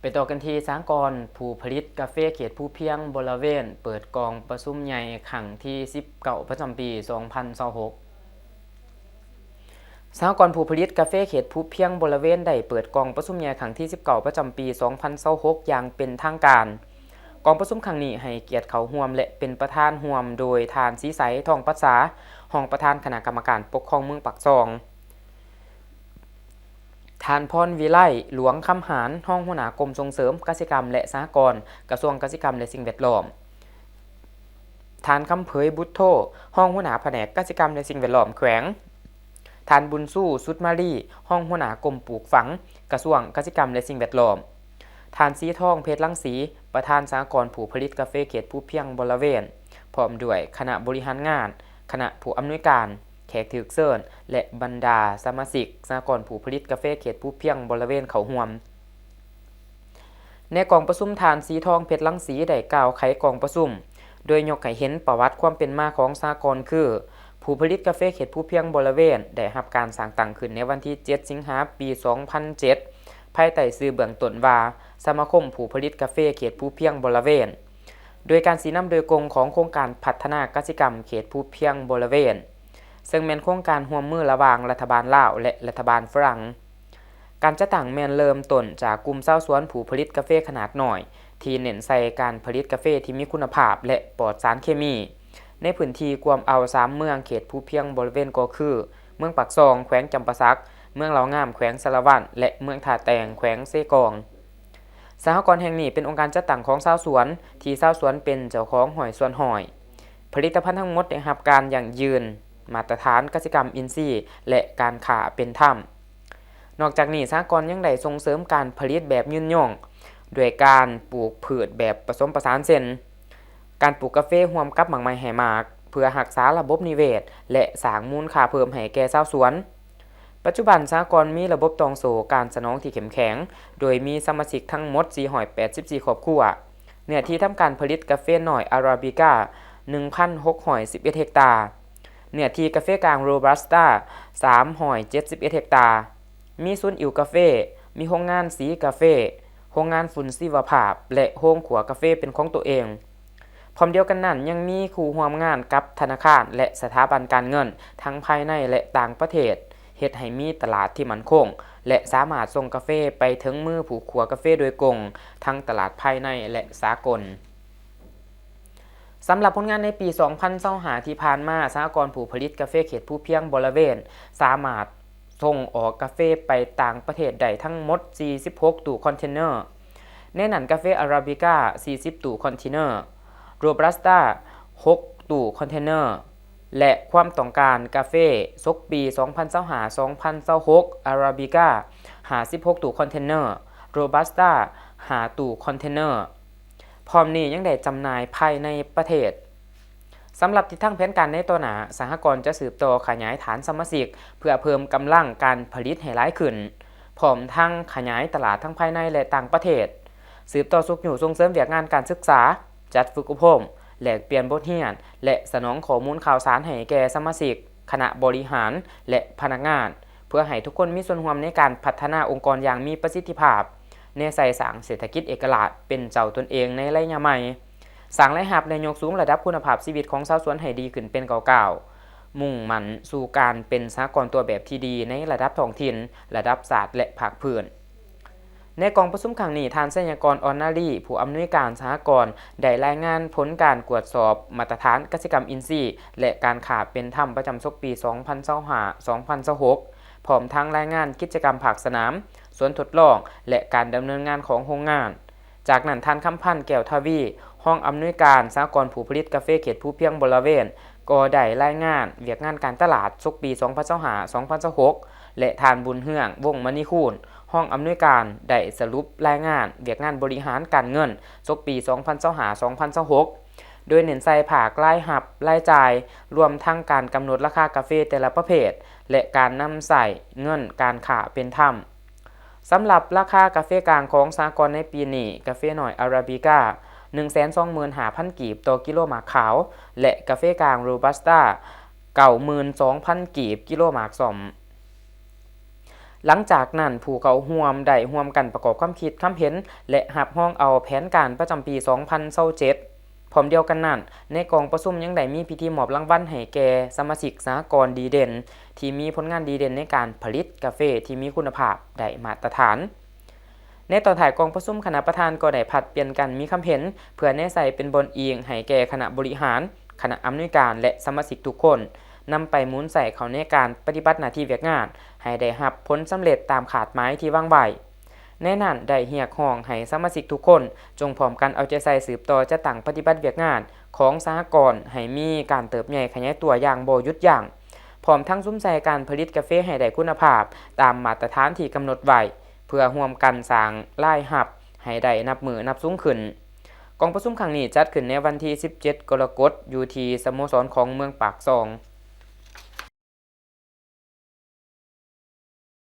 ໄປຕໍ່ກັນທີ່ສະຫະກອນຜູ້ຜະລິດກາເຟເຂດພູພຽງບໍລະເວນ ເປີດກອງປະຊຸມໃຫຍ່ຄັ້ງທີສິບເກົ້າ ປະຈຳປີສອງພັນຊາວຫົກ. ສະຫະກອນຜູ້ຜະລິດກາເຟເຂດພູພຽງບໍລະເວນ ໄດ້ເປີດກອງປະຊຸມໃຫຍ່ຄັ້ງທີສິບເກົ້າ ປະຈຳປີສອງພັນຊາວຫົກ ຢ່າງເປັນທາງການ. ກອງປະຊຸມຄັ້ງນີ້ໃຫ້ກຽດເຂົ້າຮ່ວມ ແລະ ເປັນປະທານຮ່ວມໂດຍທ່ານ ສີໄສ ທອງປັດສາ ຮອງປະທານຄະນະກຳມະການປົກຄອງເມືອງປາກຊ່ອງ, ທ່ານ ພອນວິໄລ ຫຼວງຄຳຫານ ຮອງຫົວໜ້າກົມສົ່ງເສີມກະສິກຳ ແລະ ສະຫະກອນ ກະຊວງກະສິກຳ ແລະ ສິ່ງແວດລ້ອມ, ທ່ານ ຄຳເຜີຍ ບຸດໂທ ຮອງຫົວໜ້າພະແນກກະສິກຳ ແລະ ສິ່ງແວດລ້ອມແຂວງ, ທ່ານ ບຸນຊູ ສຸດມາລີ ຮອງຫົວໜ້າກົມປູກຝັງ ກະຊວງກະສິກຳ ແລະ ສິ່ງແວດລ້ອມ, ທ່ານ ສີທອງ ເພັດລັງສີ ປະທານສະຫະກອນຜູ້ຜະລິດກາເຟເຂດພູພຽງບໍລະເວນ ພ້ອມດ້ວຍຄະນະບໍລິຫານງານ, ຄະນະຜູ້ອຳນວຍການ, ແຂກຖືກເຊີນ ແລະ ບັນດາສະມາຊິກສະຫະກອນຜູ້ຜະລິດກາເຟເຂດພູພຽງບໍລະເວນເຂົ້າຮ່ວມ. ໃນກອງປະຊຸມ ທ່ານ ສີທອງ ເພັດລັງສີ ໄດ້ກ່າວໄຂກອງປະຊຸມ ໂດຍຍົກໃຫ້ເຫັນປະຫວັດຄວາມເປັນມາຂອງສະຫະກອນຄື ຜູ້ຜະລິດກາເຟເຂດພູພຽງບໍລະເວນ ໄດ້ຮັບການສ້າງຕັ້ງຂຶ້ນໃນວັນທີເຈັດ ສິງຫາ ປີສອງພັນເຈັດ ພາຍໃຕ້ຊື່ເບື້ອງຕົ້ນວ່າ ສະມາຄົມຜູ້ຜະລິດກາເຟເຂດພູພຽງບໍລະເວນ ໂດຍການຊີ້ນຳໂດຍກົງຂອງໂຄງການພັດທະນາກະສິກຳເຂດພູພຽງບໍລະເວນ ເຊິ່ງແມ່ນໂຄງການຮ່ວມມືລະຫວ່າງລັດຖະບານລາວ ແລະ ລັດຖະບານຝຣັ່ງ. ການຈັດຕັ້ງແມ່ນເລີ່ມຕົ້ນຈາກກຸ່ມຊາວສວນຜູ້ຜະລິດກາເຟຂະໜາດນ້ອຍ ທີ່ເນັ້ນໃສ່ການຜະລິດກາເຟທີ່ມີຄຸນນະພາບ ແລະ ປອດສານເຄມີ ໃນພື້ນທີ່ກວມເອົາສາມເມືອງເຂດພູພຽງບໍລະເວນ ກໍຄື ເມືອງປາກຊ່ອງ ແຂວງຈຳປາສັກ, ເມືອງເຫຼົ່າງາມ ແຂວງສາລະວັນ ແລະ ເມືອງທ່າແຕງ ແຂວງເຊກອງ. ສະຫະກອນແຫ່ງນີ້ເປັນອົງການຈັດຕັ້ງຂອງຊາວສວນ ທີ່ຊາວສວນເປັນເຈົ້າຂອງຮ້ອຍສ່ວນຮ້ອຍ. ຜະລິດຕະພັນທັງໝົດໄດ້ຮັບການຢັ້ງຢືນມາດຕະຖານກະສິກຳອິນຊີ ແລະ ການຄ້າເປັນທຳ. ນອກຈາກນີ້ ສະຫະກອນຍັງໄດ້ສົ່ງເສີມການຜະລິດແບບຍືນຍົງ ດ້ວຍການປູກພືດແບບປະສົມປະສານ ເຊັ່ນ ການປູກກາເຟຮ່ວມກັບໝາກໄມ້ໃຫ້ໝາກ ເພື່ອຮັກສາລະບົບນິເວດ ແລະ ສ້າງມູນຄ່າເພີ່ມໃຫ້ແກ່ຊາວສວນ. ປັດຈຸບັນສະຫະກອນມີລະບົບຕ່ອງໂສ້ການສະໜອງທີ່ເຂັ້ມແຂງ ໂດຍມີສະມາຊິກທັງໝົດສີ່ຮ້ອຍແປດສິບສີ່ຄອບຄົວ. ເນື້ອທີ່ທຳການຜະລິດກາເຟນ້ອຍອາຣາບິກາ ໜຶ່ງພັນຫົກຮ້ອຍສິບເອັດເຮັກຕາ, ເນື້ອທີ່ກາເຟກາງໂຣບັສຕາ ສາມຮ້ອຍເຈັດສິບເອັດເຮັກຕາ, ມີສູນອີວກາເຟ, ມີໂຮງງານສີກາເຟ, ໂຮງງານຝຸ່ນຊີວະພາບ ແລະ ໂຮງຂົ້ວກາເຟເປັນຂອງຕົວເອງ. ພ້ອມດຽວກັນນັ້ນ ຍັງມີຄູ່ຮ່ວມງານກັບທະນາຄານ ແລະ ສະຖາບັນການເງິນ ທັງພາຍໃນ ແລະ ຕ່າງປະເທດ, ເຮັດໃຫ້ມີຕະຫຼາດທີ່ໝັ້ນຄົງ ແລະ ສາມາດສົ່ງກາເຟໄປເຖິງມືຜູ້ຂົ້ວກາເຟໂດຍກົງ ທັງຕະຫຼາດພາຍໃນ ແລະ ສາກົນ. ສຳລັບຜົນງານໃນປີສອງພັນຊາວຫ້າທີ່ຜ່ານມາ, ສະຫະກອນຜູ້ຜະລິດກາເຟເຂດພູພຽງບໍລະເວນ ສາມາດສົ່ງອອກກາເຟໄປຕ່າງປະເທດໄດ້ທັງໝົດສີ່ສິບຫົກຕູ້ຄອນເທນເນີ. ໃນນັ້ນກາເຟອາຣາບິກາສີ່ສິບຕູ້ຄອນເທນເນີ, ໂຣບັສຕາຫົກຕູ້ຄອນເທນເນີ ແລະ ຄວາມຕ້ອງການກາເຟສົກປີສອງພັນຊາວຫ້າ ສອງພັນຊາວຫົກ ອາຣາບິກາຫ້າສິບຫົກຕູ້ຄອນເທນເນີ, ໂຣບັສຕາຫ້າຕູ້ຄອນເທນເນີ. ພ້ອມນີ້ຍັງໄດ້ຈຳໜ່າຍພາຍໃນປະເທດ. ສຳລັບທິດທາງແຜນການໃນຕໍ່ໜ້າ, ສະຫະກອນຈະສືບຕໍ່ຂະຫຍາຍຖານສະມາຊິກ ເພື່ອເພີ່ມກຳລັງການຜະລິດໃຫ້ຫຼາຍຂຶ້ນ, ພ້ອມທັງຂະຫຍາຍຕະຫຼາດທັງພາຍໃນ ແລະ ຕ່າງປະເທດ, ສືບຕໍ່ຊຸກຍູ້ສົ່ງເສີມວຽກງານການສຶກສາ, ຈັດຝຶກອົບຮົມ, ແລກປ່ຽນບົດຮຽນ ແລະ ສະໜອງຂໍ້ມູນຂ່າວສານໃຫ້ແກ່ສະມາຊິກ, ຄະນະບໍລິຫານ ແລະ ພະນັກງານ, ເພື່ອໃຫ້ທຸກຄົນມີສ່ວນຮ່ວມໃນການພັດທະນາອົງກອນຢ່າງມີປະສິດທິພາບ, ແນໃສ່ສ້າງເສດຖະກິດເອກະລາດເປັນເຈົ້າຕົນເອງໃນໄລຍະໃໝ່, ສ້າງລາຍຮັບ ແລະ ຍົກສູງລະດັບຄຸນນະພາບຊີວິດຂອງຊາວສວນໃຫ້ດີຂຶ້ນເປັນກ້າວໆ, ມຸ່ງໝັ້ນສູ່ການເປັນສະຫະກອນຕົວແບບທີ່ດີໃນລະດັບທ້ອງຖິ່ນ, ລະດັບຊາດ ແລະ ພາກພື້ນ. ໃນກອງປະຊຸມຄັ້ງນີ້, ທ່ານ ໄຊຍະກອນ ອ່ອນນາລີ, ຜູ້ອຳນວຍການສະຫະກອນ, ໄດ້ລາຍງານຜົນການກວດສອບມາດຕະຖານກະສິກຳອິນຊີ ແລະ ການຄ້າເປັນທຳປະຈຳສົກປີສອງພັນຊາວຫ້າ ສອງພັນຊາວຫົກ ພ້ອມທັງລາຍງານກິດຈະກຳພາກສະໜາມ, ສວນທົດລອງ ແລະ ການດຳເນີນງານຂອງໂຮງງານ. ຈາກນັ້ນ, ທ່ານ ຄຳພັນ ແກ້ວທະວີ, ຮອງອຳນວຍການສະຫະກອນຜູ້ຜະລິດກາເຟເຂດພູພຽງບໍລະເວນ, ກໍໄດ້ລາຍງານວຽກງານການຕະຫຼາດສົກປີສອງພັນຊາວຫ້າ ສອງພັນຊາວຫົກ ແລະ ທ່ານ ບຸນເຮືອງ ວົງມະນີຄູນ, ຮອງອຳນວຍການ ໄດ້ສະຫຼຸບລາຍງານວຽກງານບໍລິຫານການເງິນສົກປີສອງພັນຊາວຫ້າ ສອງພັນຊາວຫົກ ໂດຍເນັ້ນໃສ່ພາກລາຍຮັບ, ລາຍຈ່າຍ, ລວມທັງການກຳນົດລາຄາກາເຟແຕ່ລະປະເພດ ແລະ ການນຳໃຊ້ເງິນການຄ້າເປັນທຳ. ສຳລັບລາຄາກາເຟກາງຂອງສະຫະກອນໃນປີນີ້, ກາເຟນ້ອຍອາຣາບິກາ ໜຶ່ງແສນສອງໝື່ນຫ້າພັນກີບຕໍ່ກິໂລໝາກຂາວ ແລະ ກາເຟກາງໂຣບັສຕາ ເກົ້າໝື່ນສອງພັນກີບກິໂລໝາກສ້ອມ. ຫຼັງຈາກນັ້ນ ຜູ້ເຂົ້າຮ່ວມໄດ້ຮ່ວມກັນປະກອບຄວາມຄິດຄຳເຫັນ ແລະ ຮັບຮອງເອົາແຜນການປະຈຳປີສອງພັນຊາວເຈັດ. ພ້ອມດຽວກັນນັ້ນ, ໃນກອງປະຊຸມຍັງໄດ້ມີພິທີມອບລາງວັນໃຫ້ແກ່ສະມາຊິກສະຫະກອນດີເດັ່ນ ທີ່ມີຜົນງານດີເດັ່ນໃນການຜະລິດກາເຟທີ່ມີຄຸນນະພາບໄດ້ມາດຕະຖານ. ໃນຕອນທ້າຍກອງປະຊຸມ, ຄະນະປະທານກໍໄດ້ຜັດປ່ຽນກັນມີຄຳເຫັນ ເພື່ອແນໃສ່ເປັນບ່ອນອີງໃຫ້ແກ່ຄະນະບໍລິຫານ, ຄະນະອຳນວຍການ ແລະ ສະມາຊິກທຸກຄົນ ນຳໄປໝູນໃສ່ເຂົ້າໃນການປະຕິບັດໜ້າທີ່ວຽກງານ ໃຫ້ໄດ້ຮັບຜົນສຳເລັດຕາມຄາດໝາຍທີ່ວາງໄວ້. ໃນນັ້ນໄດ້ຮຽກຮ້ອງໃຫ້ສະມາຊິກທຸກຄົນ ຈົ່ງພ້ອມກັນເອົາໃຈໃສ່ສືບຕໍ່ຈັດຕັ້ງປະຕິບັດວຽກງານຂອງສະຫະກອນ ໃຫ້ມີການເຕີບໃຫຍ່ຂະຫຍາຍຕົວຢ່າງບໍ່ຢຸດຢັ້ງ, ພ້ອມທັງສຸມໃສ່ການຜະລິດກາເຟໃຫ້ໄດ້ຄຸນນະພາບຕາມມາດຕະຖານທີ່ກຳນົດໄວ້ ເພື່ອຮ່ວມກັນສ້າງລາຍຮັບໃຫ້ໄດ້ນັບມື້ນັບສູງຂຶ້ນ. ກອງປະຊຸມຄັ້ງນີ້ຈັດຂຶ້ນໃນວັນທີສິບເຈັດ ກໍລະກົດ ຢູ່ທີ່ສະໂມສອນຂອງເມືອງປາກຊ່ອງ.